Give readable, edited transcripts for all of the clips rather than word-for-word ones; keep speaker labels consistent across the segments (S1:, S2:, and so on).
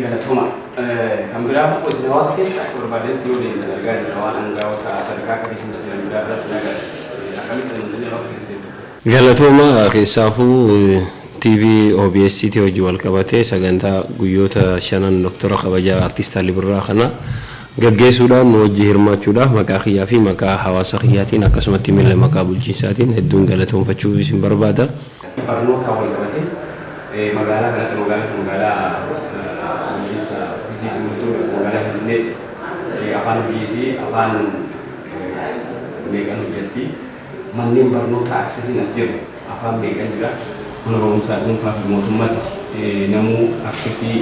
S1: Galatooma. Kan biraa immoo isin hawaasa keessa akka barbaadanitti yoo deemtan argaa jirra waan aangaa'ota sadarkaa akka isin jiran biraa biratti nagarra. Akkamitti deemtanii hawaasa keessa deemtu?
S2: Galatooma. Keessaafuu TV OBS tii hojii wal qabatee sagantaa guyyoota shanan Doktora kabajaa Artist Alii Birraa kana gaggeessuudhaan nu wajji hirmaachuudhaaf maqaa kiyyaa fi maqaa hawaasa kiyyaatiin akkasumatti mille maqaa bulchiinsaatiin hedduun galatoomfachuu isin barbaada.
S1: Barnootaan wal qabatee magaalaa kanatti, magaalaan kun magaalaa bulchiinsa ofiisiitiin bultu, magaalaa Finfinneetti afaan hojii isii afaan meeqan hojjetti? Manneen barnootaa accessiin as jiru afaan meeqan jira? Mana barumsaa dhuunfaa fi mootummaatti namuu accessii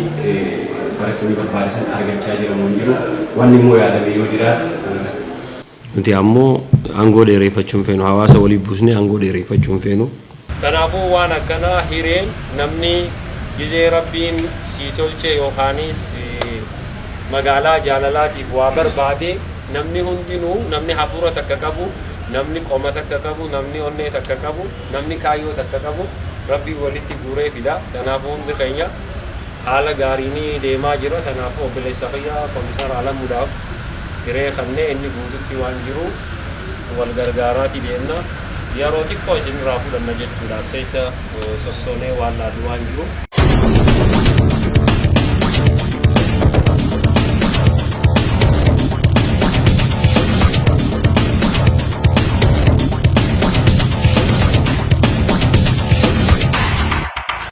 S1: barachuu ni barbaade san argachaa jira moo hin jiru? Wanni immoo yaadame yoo jiraate kanarratti.
S2: Nuti ammoo aangoo dheereeffachuu hin feenu. Hawaasa walii buusnee aangoo dheereeffachuu hin feenu.
S3: Kanaafuu waan akkanaa hireen namni gizee Rabbiin sii tolche yookaaniis magaalaa jaalalaatiif waa barbaade, namni hundinuu, namni hafuura takka qabu, namni qoma takka qabu, namni onnee takka qabu, namni kaayyoo takka qabu Rabbiin walitti guuree fida. Kanaafuu hundi keenya haala gaariin deemaa jira. Kanaafuu obboleessa kiyya Komisar Alamuudhaaf hiree kannee inni guututti waan jiru wal gargaaraati deemna. Yeroo xiqqoo isinirraa fudhanna jechuudha. Seessa sossoonee waan laallu waan jiruuf.